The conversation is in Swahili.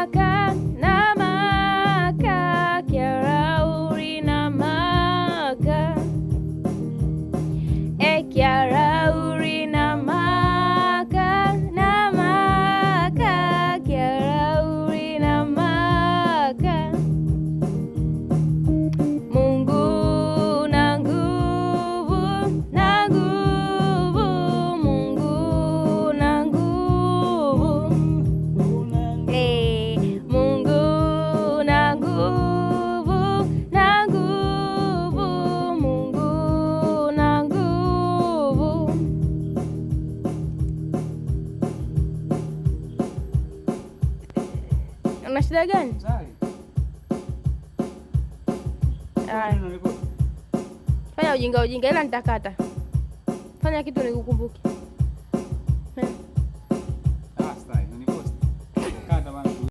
Maka na maka Kiarauri na maka E Kiarauri na maka na maka Kiarauri na maka Mungu na nguvu na nguvu Mungu na nguvu Eh, Mungu na nguvu na nguvu Mungu na nguvu. Una shida gani? Aya. Fanya ujinga ujinga, ila nitakata. Fanya kitu nikukumbuke.